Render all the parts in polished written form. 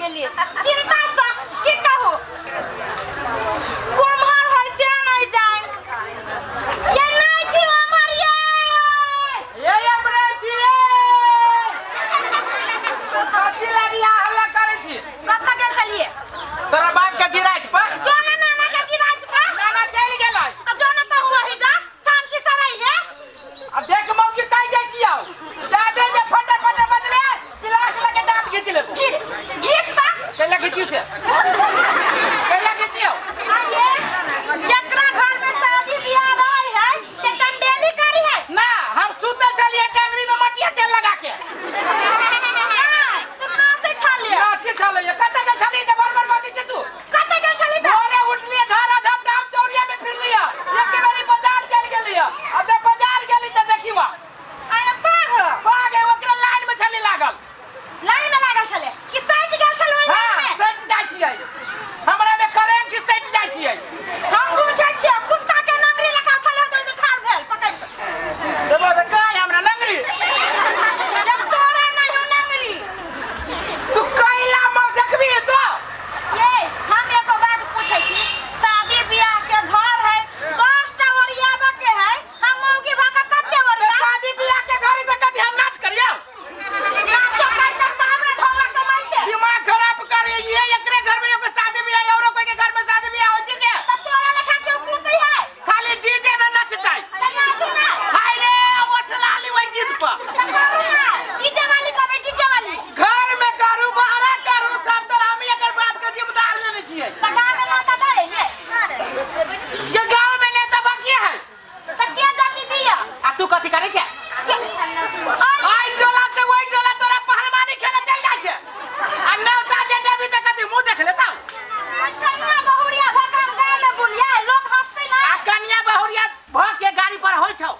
गेलियै चिंता से की कहू कोम्हर है से नहीं जान ये नहीं छी हमर ये ये हमरे छियै कथी लागी यहाँ हल्ला करै छी कतऽ गेल छलियै तोरा बाप के जिराइत पर जो ना नाना के जिराइत पर नाना चलि गेलै तऽ जो ना तहु वही जा शांति से रहिए आ देख मौकी कहि जाइ छियौ जादे जे फटर फटर बजले पिलास लगे दांत घीच लेबो घीच घीच ता कैला घीचियौ से कैला घीचियौ आइए जकरा घर में शादी बियाह रहे है से टंडेली करी है ना हम सुतल छलियै टांगरी में मटिया तेल लगा के नहीं तू नाचै छलियै ना की छलियै कतऽ गेल छलियै जे बार बार बाजै छै तू कतऽ गेल छली तऽ भोरे उठलियै झाड़ा झपटा हम चौरिया में फिरलियै एक बेरी बाजार चलि गेलियै आ जब बाजार गेली तऽ देखिवा आया पाग पाग है ओकरा लाइन में छली लागल लाइन में लागल छले कि सटि गेल छल ओहि लाइन हाँ में सटि जाइ छियै हमरा में करेंट सटि जाइ छियै हम बुझै छियै कुत्ता के नंगरी लेखा छल होते जे ठाढ़ भेल पकड़ि कऽ देबो तऽ काहे हमरा नंगरी जब तोरा नहि हो नंगरी तू कैला म देखबी तो ये हम एगो बात पूछै छी शादी बियाह के घर है 10 टा ओरियाबे के है हम मौगी भाका कते ओरिया शादी बियाह के घर तऽ कथी हम नाच करियौ नाचो करते तब ने ढोला कमाइते दिमाग खराब करे ये एकरे घर में एगो शादी बियाह औरो कोई के घर में शादी बियाह होइ छै से त तोरा लेखा क्यों सुनते है खाली डीजे में नचतै त नाचू ना हाय रे ओठ लाली ओहि गीत पर त करू ना डीजे वाली कहबै डीजे वाली घर में करू बाहर करू सब तरह हम एकर बाप के जिम्मेदार लेने छियै त गाँव में नौता दे ये ये गांव में नेता बाकी है त के जाति दिया आ तू कथी करै छै आइ टोला से ओहि टोला तोरा पहलवानी खेले चल जाइ छै आ नौता जे देबी तऽ कथी मुँह देख लेतौ कन्या बहुरिया भगवान गाँव में बुलिया लोग हंसते ना आ कन्या बहुरिया भ के गाड़ी पर होइ छौ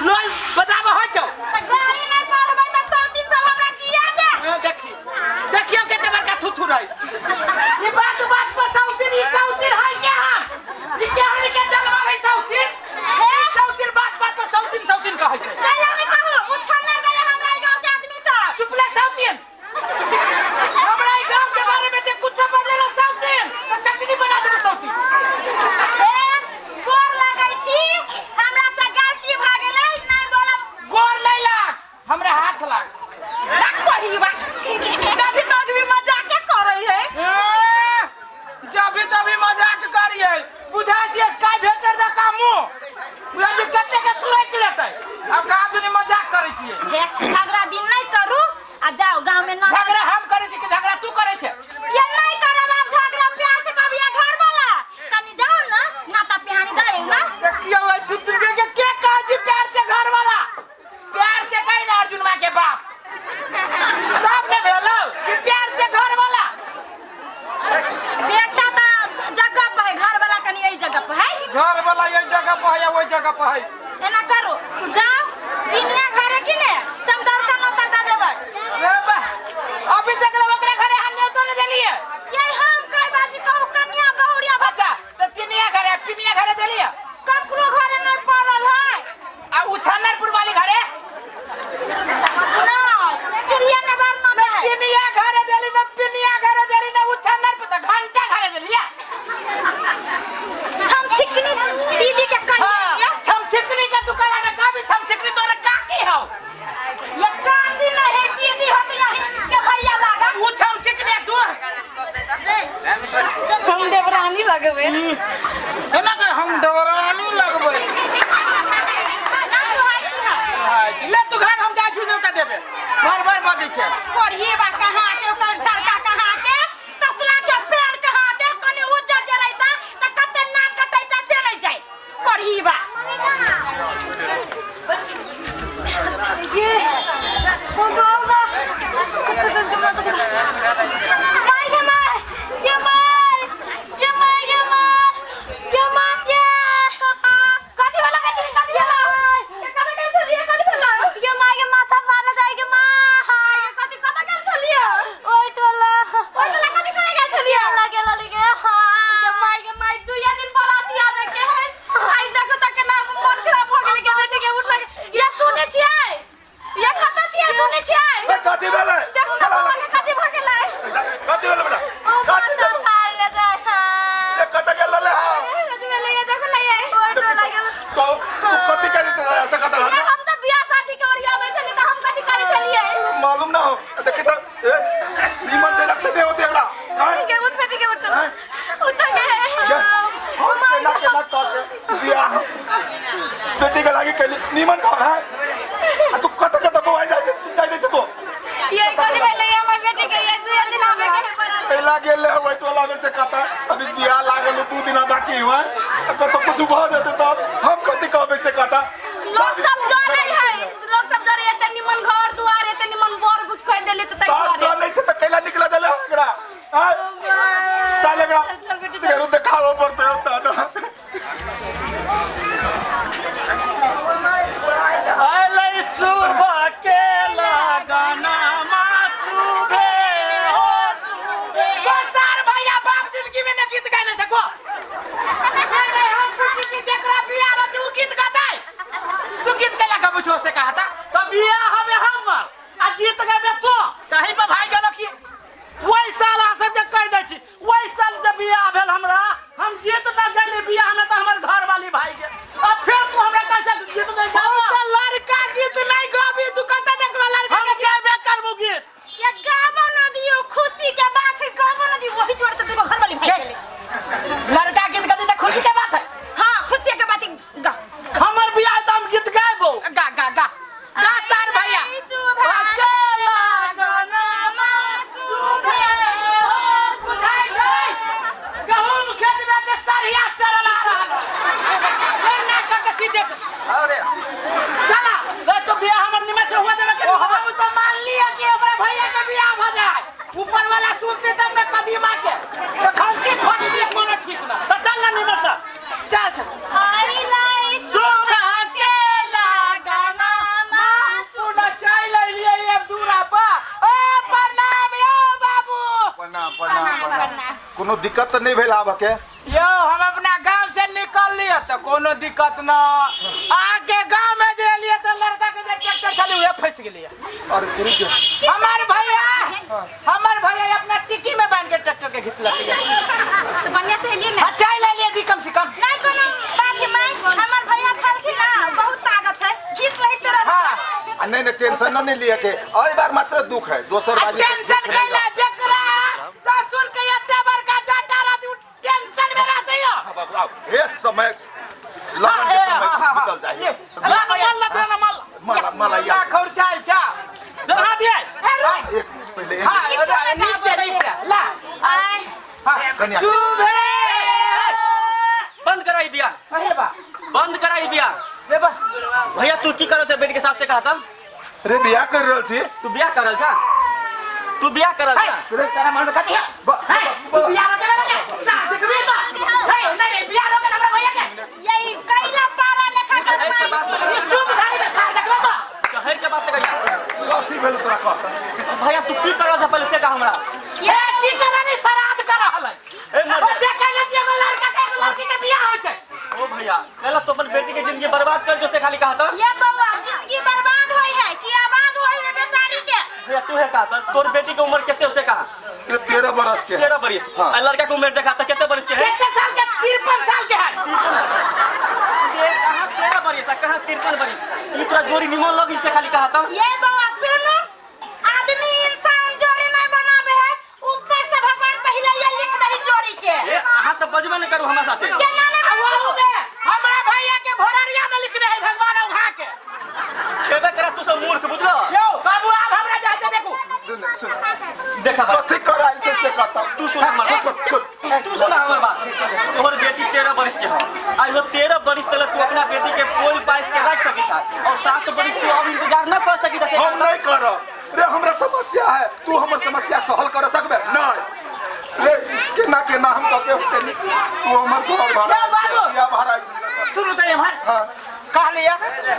लोल बताब होइ छौ त गाड़ी नहीं पढ़बै त 100 300 हमरा जिया दे ए, देखी देखियो कते बड़का थुथु रही ई बात बात पर सौतीन ई सौतीन है के हम ई के हनी के जलवा है सौतीन ए सौतीन बात बात पर सौतीन सौतीन कहै छै कैला नहीं कहू उछल गए हमरा गाँव के आदमी सब चुप ले सौतीन हमरा ई गांव के बारे में जे कुछो बजले ना सौतीन तो चटनी बना देबो सौतीन ए गोर लगै छी हमरा से गलती भऽ गेलै नहीं बोलब गोर नहीं लाग हमरा हाथ लाग रख पड़ी बा कभी तो आदमी मजाक करै है ए, जब भी तभी मजाक करिए बुझाइ छियै स्काई भेटर द कामो बुझाइ छियै कते के सुरैक लेतै अब कहाँ दुनी मजाक करै छियै हे झगड़ा दिन नहीं करू आ जाओ गांव में ना झगड़ा हम करै छी कि झगड़ा तू करै छै ये नहीं करब आप झगड़ा प्यार से कभी घर वाला कनी जाओ ना नाता पिहानी दे ना देखियो ओइ थुथुनके के के कहै छी प्यार से घर वाला प्यार से कही ना अर्जुन माँ के बाप तब ने भेलो कि प्यार से घर वाला बेटा त जगह पर है घर वाला कनी एहि जगह पर है घर वाला ये जगह पर है ओइ जगह पर है एना करो जाओ तिनिया घरे कि ने समदार का नौता दे देबै रे बा अभी तक ले ओकरा घरे हम न्योतो नहीं देलिए ये हम कई बाजी कहू कन्या बहुरिया अच्छा तो तिनिया घरे पिनिया घरे देलिए ककरो घरे नहीं पड़ल है आ उछानरपुर वाली घरे नहीं चूल्हा ने बार न है तिनिया घरे देली न पिनिया घरे देली न उछानरपुर त घंटा घरे देलिए हम छिकनी दीदी के कन्या हाँ, छमछिकनी के दुकान ने का भी छमछिकनी तोरे काकी हौ ये काकी नहीं है दीदी होते यही के भैया लागा उ छमछिकनी तू हम देवरानी लगबे एना कर हम दौरानी लगबै ना सुहाय छी हम ले तू घर हम जाइ छी न्योता देबे बार बार बजै छै कोढ़ी बा कहाँ के ओकर झड़का कहाँ के तसला के पेड़ कहाँ के कनी उज्जर जे रहिता त कते नाक कटैता से नहीं जाए कोढ़ी बा ये होगा होगा कुछ कुछ कुछ मार के मार ये मार ये मार ये मार कैला गेल है ओहि टोला में से कहता अभी बियाह लागल है, 2 दिन बाकी हुआ कतौ कुछ भऽ जेतै तब हम कथी कहबै से कहता। लोग सब जरै है, लोग सब जरै एते निमन घर दुआर, एते निमन बर कुछ खरीद देली त साथ चलै छै तऽ कैला निकला देले है एकरा? आँय? चल एकरा। चल बेटी, चल। तेरो देखाबऽ पड़तै ओतऽ ने। अलै सुबह के लगना सुबह हो सुबह। दोसर भैया बाप जिंदगी में न गीत गाय नहीं सको। नहीं नहीं, हम पूछी कि जेकरा बियाह रहती उ गीत गातै। तू गीत कैला गाबै छो से कहता? तऽ बियाह हमे हमर आ गीत गाबे तो। तही पर भाई गेलो की? ओहि साल अहाँ सबके कहि दै छी, ओहि साल जब बियाह भेल हमरा, हम गीत न गैली बियाह में तऽ हमर घरवाली भाई गेल। आ फेर तू हमरा कहै छै गीत नहि गाबऽ। तऽ लड़का गीत नहीं गाबी, तू कतऽ देखलो लड़का? हम गाबे करबू गीत। ये गाबो न दियो, खुशी के बात है, गाबो न दियो, वही जोर से देखो घर वाली भाई गेले। लड़का गीत गाती तऽ खुशी के बात है। हाँ, खुशी के बात है, गा। हमर बियाह तऽ हम गीत गाबो। गा गा गा गा सार भैया। सुबह अकेला गाना सुबह हो। बुझाइ छै गहूम खेत में के सरिया चरल आ रहल है। एना कऽ के सीधे अरे चला। रे तो बियाह हमर निमन से हुआ देबे के। हम तो मान लिया कि हमरा भैया के बियाह भ जाए, ऊपर वाला सुनते तब न कदीमा के तो खंती फटी कोनो ठीक ना। तऽ चल ना निमन से। चल चल। आई लाई सुबह के लगाना सुन चल अलियै अब दूरा पर। ओ प्रणाम यौ बाबू। प्रणाम प्रणाम प्रणाम। कोनो दिक्कत तऽ नहि भेल आबऽ के? यौ हम अपना गांव से निकल लियो तो कोनो दिक्कत न। आके गांव में जे एलियै तो लड़का के जे ट्रैक्टर चली उहे फंस गेलियै। अरे तेरी के हमर भैया, हमर भैया अपना टिकी में बांध के ट्रैक्टर के घिचलक। तो बढ़िया से एलियै ने। हाँ, चाय ले लिए दी कम से कम। नहीं कोनो बात है माई, हमर भैया छलखिन ना, बहुत ताकत है, खींच लही तेरा। हाँ। आ नहीं नहीं, टेंशन न नहीं लिए के, एहि बार मात्र दुख है, दोसर आ बाजी टेंशन कैला जेकरा ससुर के एते बड़का जाटा रहती उ टेंशन में रहते यो। हाँ, बाबू, आओ। हे समय लगन के समय बीतल जाए। ये, ला भैया, माल ला ना माल। मला मला ला यार खर्चाल छा। देखा दिए। एक मिनट पहले एक हाँ, मिनट। नीक से नीक से ला। आय हाँ। कन्या। सुबह बंद कराई दिया। अरे बा। बंद कराई दिया। रे बा। भैया तू की करत है बेटी के साथ से कहता? रे बियाह कर रहल छी। तू बियाह करल छा? तू बियाह करल छा? हे, तेरा मन में कथी है? हे, तू बियाह रोके ना के? साथ देखबी तो। हे, नहीं नहीं, बियाह रोके ना हमरा भैया के। यही कैला पारा लेखा के शहर के बात खाइ छी। ई चुप गाड़ी में साथ देखबी तो। शहर के बात करिया। कथी भेल तोरा कहता? भैया तू की करल छा पहले से कह हमरा। हे, की करल नहीं, श्राद्ध कर रहल है। ए मर ओ देखे ले एगो लड़का के एगो लड़की के बियाह होय छै। ओ भैया पहला तो अपन बेटी के जिंदगी बर्बाद कर जो से खाली कहता। ये बउआ जिंदगी बर्बाद होई है कि आबाद होई है बेचारी के? भैया तू है कहता, तोर बेटी के उम्र कितने उसे कहा? रे 13 बरस के है। 13 बरिस। हाँ। आ लड़का के उम्र देखा तो कितने बरिस के है? कितने साल के? 53 साल के है। कहाँ 13 बरिस आ कहाँ 53 बरिस? ई तोरा जोड़ी निमन लगी से खाली कहता। ये बउआ सुनो, आदमी इंसान जोड़ी नहीं बनावे है, ऊपर से भगवान पहले ये लिख दही जोड़ी के। ए अहाँ तो बजबे नहीं करू हमरा साथे। केना नहीं आ वहू में हमरा भैया के भोररिया में लिखने है भगवान उठा के। छेबे करा तू सब मूर्ख बुझलो। यौ बाबू आब हमरा जाय से देखू। सुन, सुन। देखा बात। कथी कराइल से से कहता? तू सुन हमर बात। सुन, सुन। तू सुन हमर बात। तोहर बेटी 13 बरिस के हो। आई हो 13 बरिस तक तू अपना बेटी के पोल पाइस के रख सकी छा और 7 बरिस तू अब इंतजार न कर सकी छा। हम नहीं करब रे, हमरा समस्या है, तू हमर समस्या सहल कर सकबे नहीं रे। केना केना हम कहते होते नहीं, तू हमर घर भाड़ा यौ बाबू। बियाह भाड़ा छै। सुनू तऽ एम्हर। हाँ। कहलियै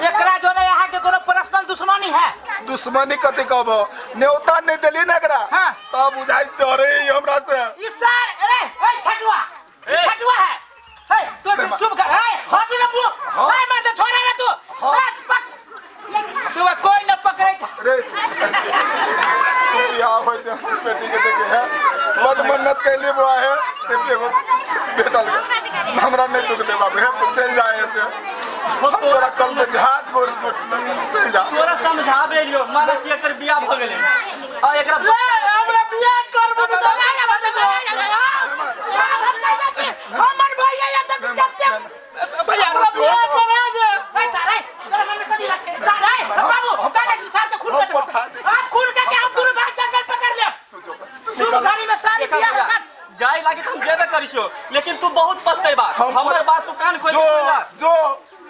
एकरा जो ने यहाँ के कोनो पर्सनल दुश्मनी है। दुश्मनी कथी कहबो, न्योता नहीं देली ना एकरा। हाँ। तब बुझाई चढ़े हमरा से। ई सर, अरे, ओए छटुआ, ई ए। छटुआ है। हे, तू रे चुप कर। हे, हट ना मुंह। हाँ। हे, मार दे, छोड़ा रे तू। हाँ। हे, पक। तू कोई न पकड़े था। रे, तू बियाह होते हमर बेटी के देखे है, बड मन्नत कैली बुआ है, ते एगो बेटा ले। हमरा नहीं दुख दे बाबू, हे, तू चल जा ऐसे। हम तोरा कल में हाथ गोड़ चल जा। तोरा समझाबे लियो, माना कि एकर बियाह भ गेलै। आ एकरा ले हमरा बियाह करबो। हमर भैया या तक कते भैया हमरा बियाह करा दे। ए सारे, तोरा मन में कथी रखे? सारे, बाबू, काहे छी सार के खून हम के देबो। पठा दे। आप खून के हम दुनू भाई जंगल पकड़ लेब। तू जो, तू शुभ निकल। घड़ी में सारी देखा बियाह भैया, होगा। जाए लागे तो हम जेबे करी छियो, लेकिन तू बहुत पछतेबा। हम हमर बात तू कान खोल जो के सुन ला। जो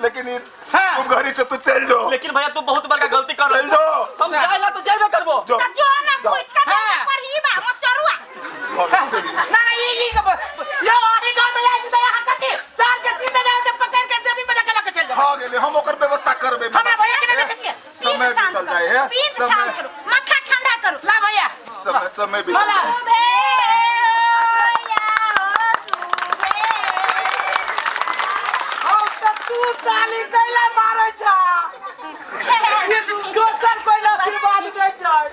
लेकिन ई हाँ। तुम घरी से तू चल जो। लेकिन भैया तू बहुत बड़का गलती कर चल रहल जो। हम जाए ला तो जेबे करबो। जो त जो ना पूछ के हाँ। पढ़ी बा मचरुआ। चल। ना ना ये ये यो अही गांव में आइ छै यहाँ कथी साल के सीधे जाय छै पकड़ के जमीन में लगा के चल जाओ। हाँ गेली, हम ओकर व्यवस्था करबे। हमरा भैया के नहीं देखै छियै। समय बीतल जाय है, पीठ समय शांत करू, माथा ठंडा करू। ला भैया समय समय बीतल बोला। जाय। सुबे या सुबे। हम त तू ताली कैला मारै छ, ये दोसर कोई आशीर्वाद दै छै।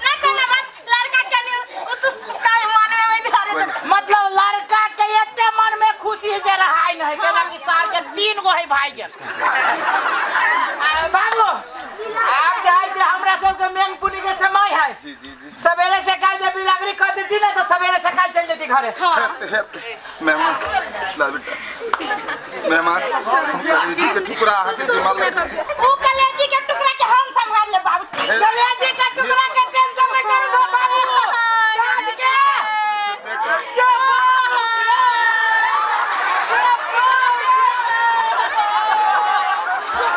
ना कोनो बात, लड़का के नी उ तो काय मन में ओइ धरे त मतलब लड़का के एते मन में खुशी जे रहाय नहीं, केना कि साल के 3 गो है भाई गेल। आ, बाबू आब जाइ छै हमरा सबके मेन पुनी के समय है। जी जी जी। सवेरे से काल जब बिदागरी कर देती ना तो सवेरे से काल चल जेती घरे। हेत हेत मेहमान ला बेटा, मेहमान हम कलेजी के टुकड़ा अहाँ के जिम्मा लगे छी। उ कलेजी के टुकड़ा के हम संभाल ले बाबूजी। कलेजी के टुकड़ा के टेंशन नहीं करू बाबू, साँझ के देखो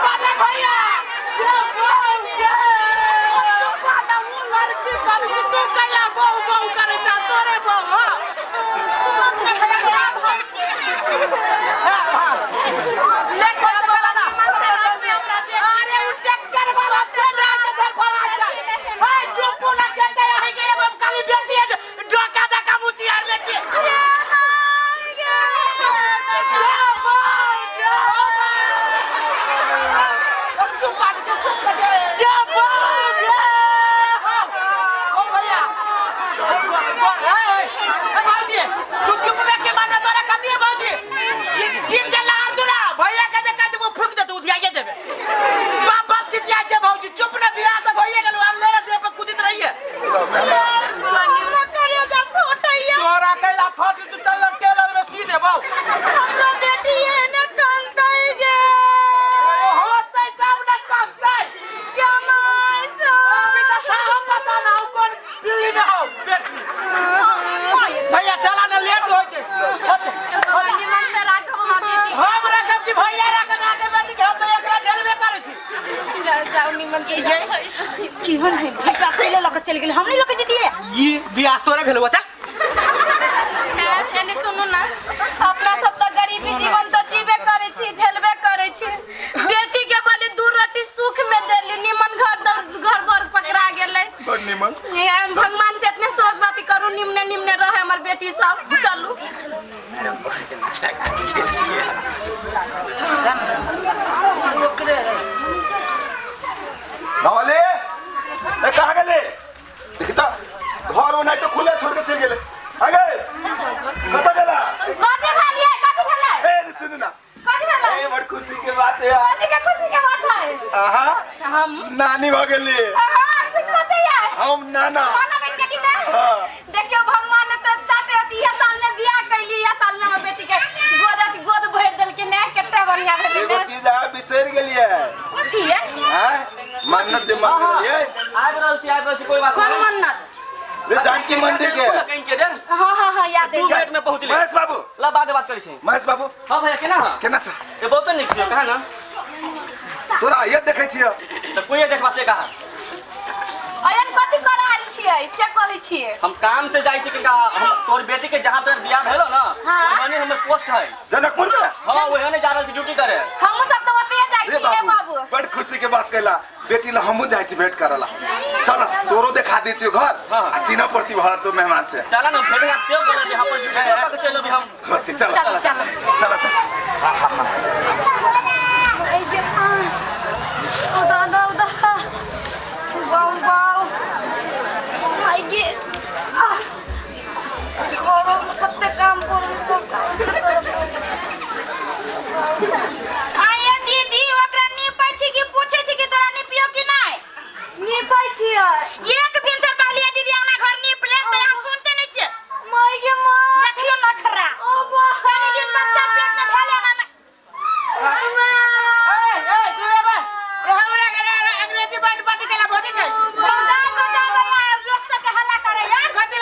अरे भैया लड़की कहलू कि तू कैला बहु बहु करे छ तोरे बहु। हाँ। लेट हो चला ना। अरे उ ट्रैक्टर वाला से जाय के घर पर आ जाय। ए चुप ना कहते है कि एगो खाली बेटी है डोका जका मुचियार ले छी। चुप आ के चुप लगे। ये बाप ये। ओ भैया। ए भौजी, तू चुप बैठ के मारना तोरा कथी है भौजी? ई गिर जला आर तोरा भैया के जे कह देबो फूक देतौ उधियाइए देबे। बाप बाप चिचिया छै भौजी, चुप ना बियाह त भइए गेलौ, आब ले देह पर कुदित रहिए। हमरा करे जा फोटैया। तोरा कैला फट तू चल टेलर में सी देबौ। हमरा बेटी एने कांदई गे। होतै तब ना कहतै। कमाई सो। अभी त साहब पता ना हौ कोन दिल्ली में हौ बेटी। भैया चला ना लेट होइ छै। निमन से राखब हमरा बेटी। हम राखब कि भैया राखत आके बेटी के, हम त एकरा झेलबे करै छी। जाओ निमन से जाओ। जीवन है बेटा पहले लग चल गेल, हम नहीं लग जतिए। ई बियाह तोरे भेलौ चल। एने सुनू ना, अपना सब तो गरीबी जीवन तो जीबे करे छी, झेलबे करे छी। बेटी के बलि 2 रोटी सुख में देली, निमन घर घर भर पकड़ा गेलै। बड़ निमन। ये भगवान से इतने सोच बात करू, निमने निमने रहे हमर बेटी सब। चलू नवाले ए कहाँ गेले? देखी त घर ओनाइ तो खुला छोड़ के चल गेले। आ गए कतऽ गेला? कथी भेलियै? कथी भेलै? ए सुनू ना, कथी भेलै? ए बड़ खुशी के बात है यार। कथी के खुशी के बात है? आहा हम नानी भ गेली। अहाँ कुछ सोचैया? हम नाना। नाना बन गेली ना। हाँ। देखियो भगवान ने तो चाटे अथी इहे साल में बियाह कैली, इहे साल में हमर बेटी के गोद अथी गोद भरि देलकै ने, कते बढ़िया भेलै एगो ने। चीज अहाँ बिसरि गेलियै। कथी ये? हैं मन्नत जे मांगलियै। आबि रहल छी, आबि रहल छी, कोई बात कोन नहीं। मन्नत? रे जानकी मंदिर के। कहीं के देर हाँ हाँ हाँ याद 2 है। मिनट में पहुंचले। महेश बाबू, ला बाद में बात करै छी। महेश बाबू हां भैया केना हां? केना छ? ए बहुत नीक छियो, कहा ना तोरा ये देखै छियो त कोई देखबा से कहा। अयन कथी कर आयल छियै से कहै छियै? हम काम से जाइ छी कि हम तोर बेटी के जहां पर बियाह भेलो ना, हाँ। ओहने हमर पोस्ट है जनकपुर में। हां ओहने जा रहल छी ड्यूटी करे। हमहूँ सब तऽ ओतहिए जाइ रे छियै बाबू। बड़ खुशी के बात कहला, बेटी ला हमहूँ जाइ छी भेंट करला। चल तोरो देखा दै छियो घर हाँ। आ चिन्ह पड़ती घर तो मेहमान से। चला ना भेंट घाट सेव कर हम अपन ड्यूटी सेव कर चलो भी हम। हाँ, चल चलो चलो चल त। हाँ हाँ हाँ ओ दादा ओ दादा बाऊ बाऊ माय गे आह घरो में कते काम पड़ल सब काम करऽ पड़ल। आये दीदी ओकरा नीपै छी कि पूछै छी कि तोरा नीपियो कि नहि? नीपै छियै। एक भिनसर कहलियै दीदी अंगना घर नीप ले त यहाँ सुनते नहि छियै। माय गे माय। देखियो नखरा। ओ बा। कनि दिन बच्चा पेट में भेलै ना। ए ए दूरे बा, ए हमरा के अंग्रेजी बैंड पार्टी केला भौजी छै। बजा बजा भैया लोक सबके हल्ला करैया। कथी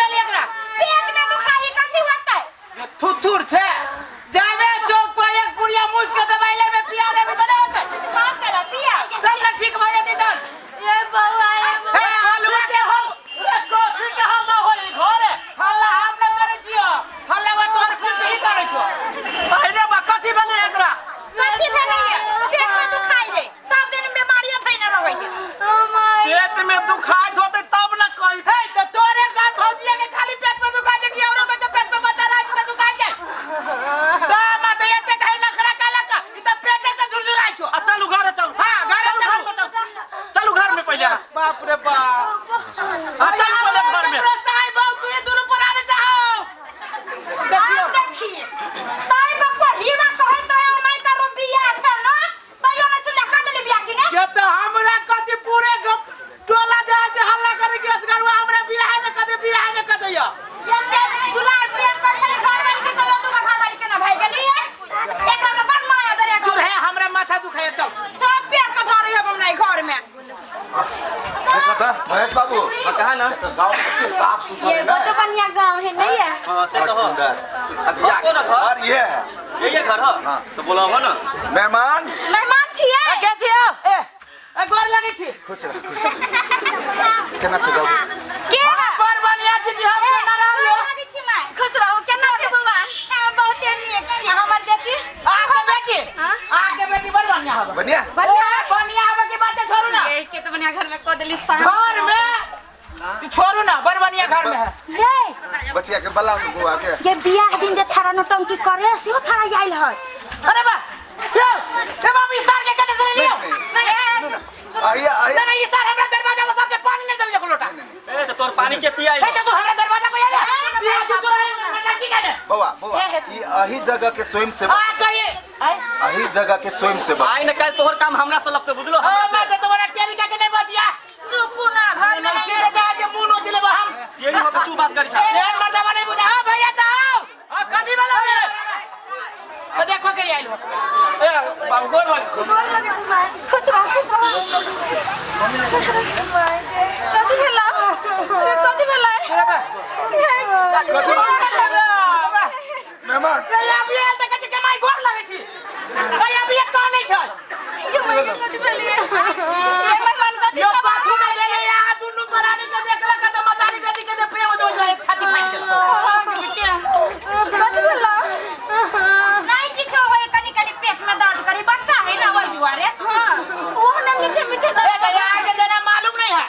हाँ, कहा ना गांव कितने साफ सुथरा ये है ना बहुत बढ़िया गांव है नहीं है हाँ से बहुत तो हो सुंदर आ, घर को ना घर और ये है यही घर हो हाँ। तो बोला ना मेहमान मेहमान छियै के छी यौ? ए ए गोर लगै छी खुश रह खुश रह केना छै बाबू के बड़ बढ़िया छी कि हम केना रहब यौ? लागै छी माय खुश रहू केना छी बौआ हम बहुते नीक छी हमर बेटी अहाँके बेटी हाँ? अहाँके बेटी बड़ बढ़िया हबे बढ़िया बढ़िया ए, बढ़िया हबे के बात छोड़ू ना ये के तो बढ़िया घर में कऽ देली साफ घर में छोड़ू ना बड़ बढ़िया घर में है ये बचिया के बला बुआ के ये बियाह दिन जे छाड़ा नौटंकी करे सेहो छाड़ा आयल है अरे बा यौ ए बाबू ई सार के कते से ले लियो नहीं, सुनो ना आइए आइए नहीं ई सार हमरा दरवाजा पर सार के पानी नहीं देलक लोटा ए तो तोर पानी के पियाई ए तो तू हमरा दरवाजा पर आइले ये तू तोरा नौटंकी करे बौआ बौआ ई अही जगह के स्वयं सेवक हां कहिए आय अही जगह के स्वयं सेवक आई न काल तोहर काम हमरा से लगते बुझलो ओ हमरा से। मर्द तोरा टेरी का के नहीं बतिया चुप ना घर में नहीं सीधे जा जे मुंह नोच लेबो हम तेरी हो के तू बात करी छा लेन मर्दवा नहीं बुझा हां भैया जाओ हां कथी भेलो रे तो देखो के आइल हो ए बाबू गोर वाली खुश रह खुश रह कथी भेला कथी भेला अरे बा कथी भेला मेहमान रे अभी आयल त कहे के माई गोर लगै छी रे अभी कह नहीं छै ये मेहमान कथी भेलिए ये मेहमान कथी यो सब पाछू में गेले या दुनू प्राणी के देखलक त मतारी बेटी के जे प्रेम जो जो छाती फाटि गेल कथी भेला नहीं किछो होय कनी कनी पेट में दर्द करी बच्चा है ना ओहि दुआरे हाँ वो ना मीठे मीठे ए दर्द त यहाँ के देना मालूम नहीं है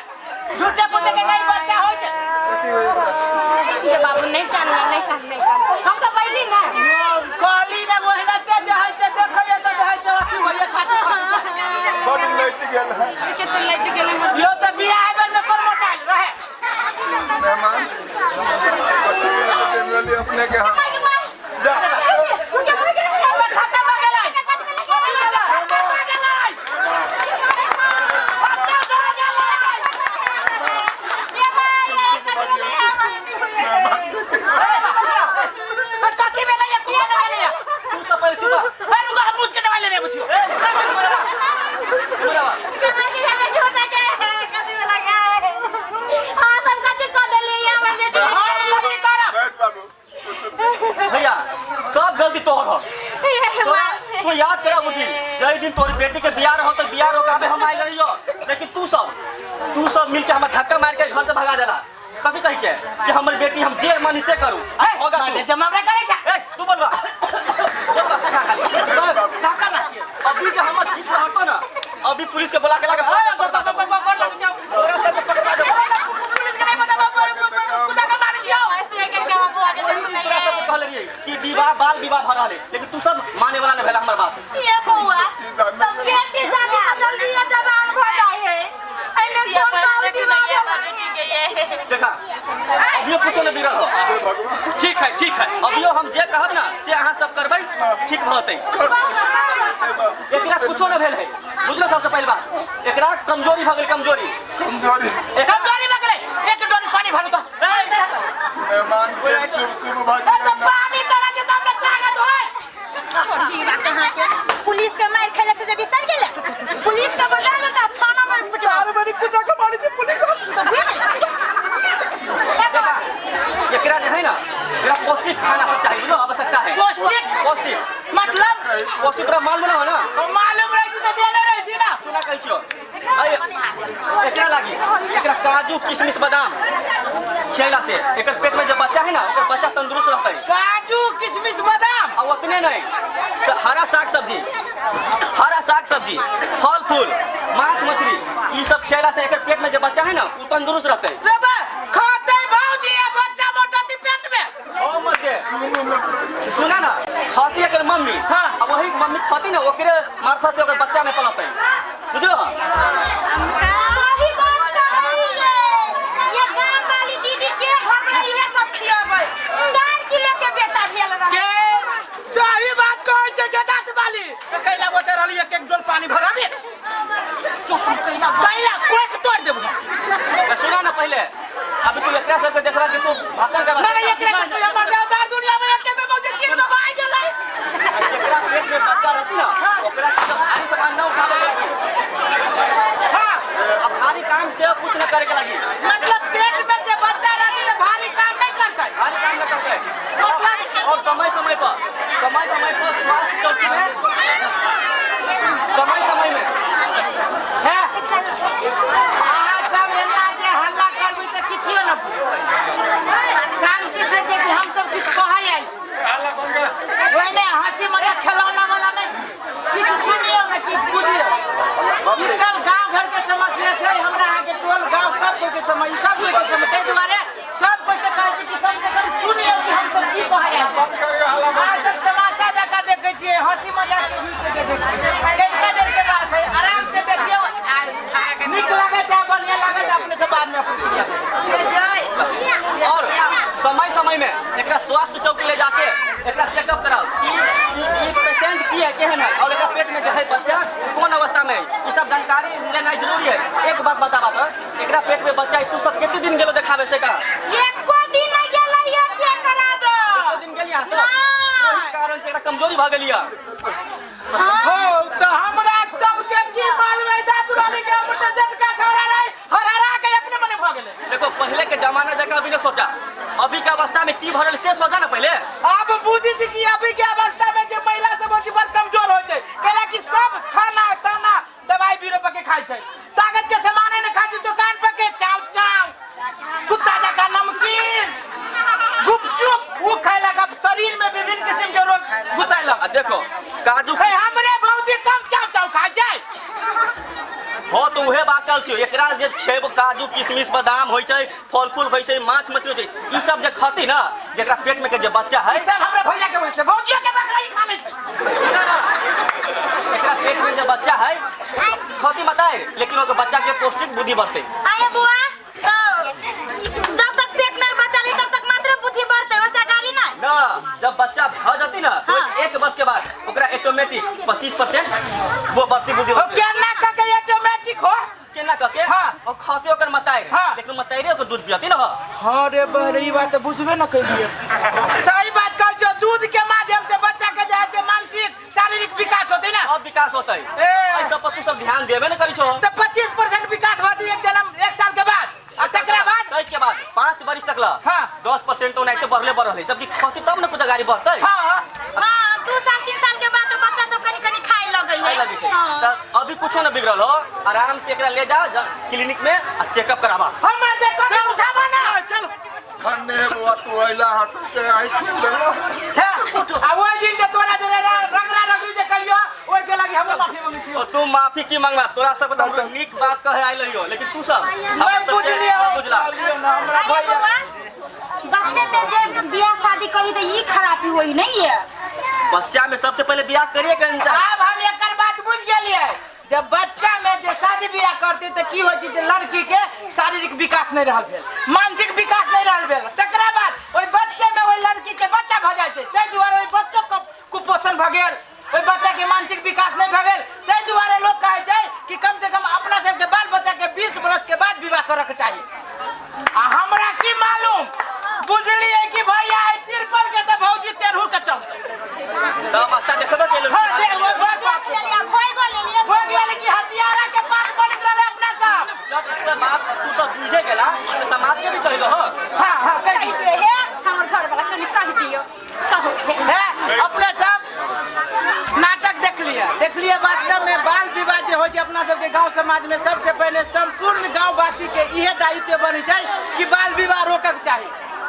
झूठे फूटे के कहीं बच्चा होय छै कथी होई बौआ? ये बाबू नहीं कान नहीं कान नहीं कान हम सब पहली ना कहली ना मोहना ते जे है से देखैए त जे है से अथी होइए छाती फाटि गेल। बड लटि गेल है के तो लाइट गेलै मत यो त बियाह बेर में कोन मोटाइल रहे मेहमान कथी भेल रहली अपने के हम जा अबे खत्म हो गेलै खत्म हो गेलै खत्म हो गेलै मेहमान कथी भेलै या कुआं ना भेलै तू सब पहले चुप ए रुको हम उसके दवाई लेने पूछियो ए बोला हम कथी करब बस बाबू भैया सब गलती तोहर हो तू याद करा वो दिन जय दिन तोहरी बेटी के बियाह रहो तो बियाह रोकाबे हम आइल रहियो लेकिन तू सब मिलके हमरा धक्का मार के घर से भगा देला कथी कही के कि हमर बेटी हम जे मन से करू आ होगा तू जमा हमरा करै छ ए तू बोलबा बोलबा सखा खाली धक्का मार अभी के हमर ठीक रहतो ना अभी पुलिस के बुला के लाके ए गो गो गो गो लग जाओ तोरा सबके पकड़ा देबो पुलिस के नहीं पता कुत्ता के मार दियो वही दिन तोरा सबके कहले रहियै कि विवाह बाल विवाह भ रहल है लेकिन तू सब माने वाला नहीं भेला हमर बात ये बौआ सब बेटी जानी त जल्दी ये जवान भ जाय है एने कोन बाल विवाह भेल? देखा अभियो कुछो नहीं बिगड़ल हो हे भगवान ठीक है ठीक है अभियो हम जे कहब ना से अहाँ सब करबै ठीक भऽ जेतै हे बाबू एकरा कुछो नहीं भेल है बुझलो सबसे पहली बात एकरा कमजोरी भऽ गेल कमजोरी कमजोरी कमजोरी भऽ गेलै एक डोरी पानी भरू तो ए, मेहमान के शुभ शुभ ए भाजी तो पानी तोरा जे तब ताकत होय पुलिस के मार खेले से जे बिसर गेले पुलिस के बजा ले त थाना में पिटवा अरे बड़ी कुत्ता के मारी छै पुलिस देखा, एकरा जे है ना एकरा पौष्टिक खाना सब चाहिए बुझलो आवश्यकता है पौष्टिक? पौष्टिक मतलब पौष्टिक तोरा मालूम ना हो ना ओ मालूम रही थी तो देने रही थी ना सुना कहै छियो एकरा लागी एकरा काजू किशमिश बादाम खियला से एकर पेट में जे बच्चा है ना ओकर बच्चा तंदुरुस्त रहतै काजू किशमिश बादाम आ उतने नहीं हरा साग सब्जी हरा साग सब्जी फल फूल मांस मछली ई सब खियला से एकर पेट में जे बच्चा है ना उ तंदुरुस्त रहतै रे बा खाते भौजी आ बच्चा मोटा थी पेट में ओ मत दे सुना ना खाती एकर मम्मी हाँ। आ वही मम्मी खाती ना ओकरे मार्फत से ओकर बच्चा में पलतै बुझलो सही बात कहलिए ये गांव वाली दीदी के घर में इहे सब खियाबै 4 किलो के बेटा भेल रहे के सही बात कहै छै के दांत वाली तो कैला बोते रहली एक एक डोल पानी भराबे चुप कैला कैला कोस तोड़ देबो तो सुना ना पहले अभी तू एकरा सबके देखला कि तू भाषण कर ना एकरा के तू मर जाओ दार दुनिया में एक के मौजे तीन गो भाई गेलै एकरा पेट में बच्चा रहती ना ओकरा के तो भारी सामान ना उठावे के लागी हां अब भारी काम से कुछ ना करे के लागी मतलब समय समय में एकरा स्वास्थ्य चौकी ले जाके एकरा चेकअप कराओ कि ई पेशेंट की है, केहन है और एकरा पेट में जो है बच्चा कोन अवस्था में है। ई सब जानकारी लेनाइ जरूरी है। एक बात बताबा तो एकरा पेट में बच्चा है, तू सब कितने दिन गेलो देखाबे से का? एको दिन नहीं गेलै ये चेक कराबे। एको दिन गेली अहाँ सब? नहि। ओही कारण से एकरा कमजोरी भऽ गेली है। हो तो हमरा सबके की मालूम है दादू रानी के हमर तऽ झटका छौड़ा रहे हरहरा के अपने मने भऽ गेलै। देखो पहले के जमाना जगह अभी न सोचा, अभी के अवस्था में की भरल से सोचा ना पहले। अब बुझी छी कि अभी के अवस्था में जे महिला सब होइ छै बड़ कमजोर होइ छै, कैला कि सब खाना ताना दवाई बीरो पर के खाइ छै, ताकत के सामान नहि खाइ छै, दुकान पर के चाव चाव कुत्ता जकाँ नमकीन गुपचुप उ खैलक, अब शरीर में विभिन्न किस्म के रोग घुसैलक। आ देखो काजू हे हमरे भौजी कम चाव चाव खाइ छै। हो तो उहे बात कहल छियो, एकरा जे खेब काजू किशमिश बादाम होइ छै, फल फूल होइ छै, माछ मछली होइ छै, ई सब जे खती ना जेकरा पेट में के जे बच्चा है ई सब हमरे भैया के होइ छै, भौजियो के बकरा ई खा लै छै। एकरा पेट में जे बच्चा है खती बताए, लेकिन ओकर बच्चा के पौष्टिक बुद्धि बढ़ते। आये बुआ तो जब तक पेट में बच्चा नहीं तब तक मात्र बुद्धि बढ़ते, वैसा गाड़ी ना ना। जब बच्चा भ जती ना तो हाँ। एक वर्ष के बाद ओकरा ऑटोमेटिक 25% वो बढ़ती बुद्धि ओ बढ़ते। केना कह के ऑटोमेटिक हो? केना कह के? हाँ। और खाते ओकर मताई, हाँ। लेकिन मताई ओकर दूध पियती ना हो। हाँ रे बहरे ई बात बुझबे न कलिए। सही बात कहै छो, दूध के माध्यम से बच्चा के जे है से मानसिक शारीरिक विकास होते ना। अब विकास होते। ए। ऐसा पर तू सब ध्यान देबे न करी छो। तो 25% विकास होती एक जन्म एक साल के बाद, और तकरा बाद तै के बाद 5 वर्ष तक ला। हाँ। 10% तो नहीं तो बढ़ले बढ़ले, जबकि खती तब न कुछ गाड़ी बढ़तै। हाँ। हाँ, 2 साल 3 साल के बाद तो बच्चा सब कनी कनी खाए लगै है। खाए लगै छै। हाँ। त अभी कुछो न बिगड़ल हो, आराम से एकरा ले जा क्लिनिक में आ चेकअप कराबा। हमर देखो के उठाबा ना। चलो धन्य है बुआ तू अइला हंस के आई खुल देलो। हे, आ ओइ दिन जे तोरा जोरे रगड़ा रगड़ी जे कलियो ओइ के लागि हम माफी मांगै छियो। और तू माफी की मांगला? तोरा सब त हमरो नीक बात कहे आइल रहियो, लेकिन तू सब मैं हमरा सबके बुझलियो। न बुझला। हमरा अरे भैया। बुआ, बच्चे में जे बियाह शादी करी तो ई खराबी होई नहीं है। बच्चा में सबसे पहले बियाह करिए के इंसान। अब हम एकर बात बुझ गेलिए, जब बच्चा में जे शादी बियाह करते त की होइ छै जे लड़की के शारीरिक विकास नहीं रहल भेल, मानसिक विकास नहीं रहल भेल, तकरा बाद ओइ बच्चे में ओइ लड़की के बच्चा भ जाइ छै, ताहि दुआरे ओइ बच्चो के कुपोषण भ गेल, ओइ बच्चा के मानसिक विकास नहीं भ गेल। ताहि दुआरे लोग कहै छै कि कम से कम अपना सबके बाल बच्चा के 20 वर्ष के बाद विवाह करऽ के चाही। आ हमरा की मालूम बुझलिए कि भैया आई तिरपन के त भौजी तेरहू के चलते। तब अवस्था देखबे केलु। हाँ, देख, ओइ बड़ बाप। देख लेलियै, भोग लेलियै। हो गेल कि हथियारा के पाठ बनैत रहलै अपना सब। जब तू बात तू सब बुझे गेला त समाज के भी कहि दहो। हाँ, हाँ, कहि कहि दियौ, हे हमर घर वाला कनि कहि दियौ, कहू। हे अपने सब नाटक देखलिए, देखलिए वास्तव में बाल विवाह जे होइ छै अपना सबके गांव समाज में सबसे पहले संपूर्ण गांववासी के इहे दायित्व बनै छै कि बाल विवाह रोकक चाही,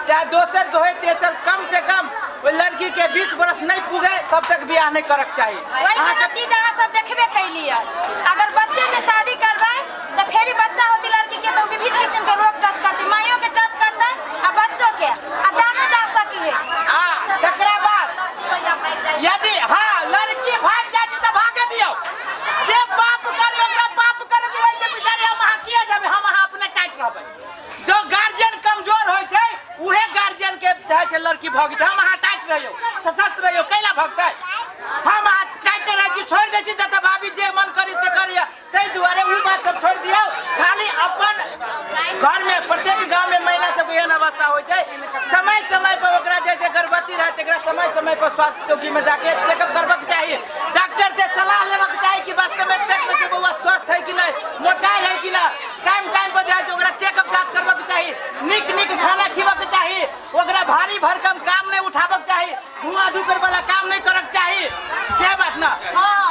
चाहे दोसर के होय तेसर, कम से कम ओहि लड़की के 20 वर्ष नहीं पुगे तब तक बियाह नहीं करक चाही। वही अहाँ सब गलती जहाँ सब देखबे कैलिए, अगर बच्चे में शादी करबै तो फेर बच्चा होती लड़की के तो विभिन्न किस्म के रोग टच करती, माइयों के टच करते आ बच्चों के, आ जानो जा सकी है। आ तकरा बाद यदि हाँ लड़की भाग जाइ छै तऽ भागे दियौ, जे पाप करे ओकरा पाप करे दियौ, जे बेचारे हम अहाँ किया जेबै, हम अहाँ अपने टाइट रहबै। जो गार्जियन कमजोर होइ छै उहे गार्जियन के चाहे छै लड़की भग छै, हम अहाँ टाइट रहियौ, सशस्त्र रहियौ, कैला भगतै? हम अहाँ टाइट रहै छी, छोड़ि दै छी जतऽ भाभी जे मन करी से करिय, ताहि दुआरे ओ बात सब छोड़ि दियौ। खाली अपन घर में प्रत्येक गांव में महिला सबके एहन अवस्था होइ छै, समय समय पर ओकरा जैसे गर्भवती रहै तकरा समय समय पर स्वास्थ्य चौकी में जाके चेकअप करबाक चाही, डॉक्टर से सलाह लेबाक चाही कि वास्तव में पेट में के बौआ स्वस्थ है कि नहीं, मोटाइल है कि नहीं, टाइम टाइम पर जाइ छै ओकरा चेकअप जाँच करबाक चाही, नीक नीक खाना खिबाक चाही, ओकरा भारी भरकम काम नहीं उठाबक चाही, धुआं धुकर वाला काम नहीं करक चाही, से बात ना। हाँ।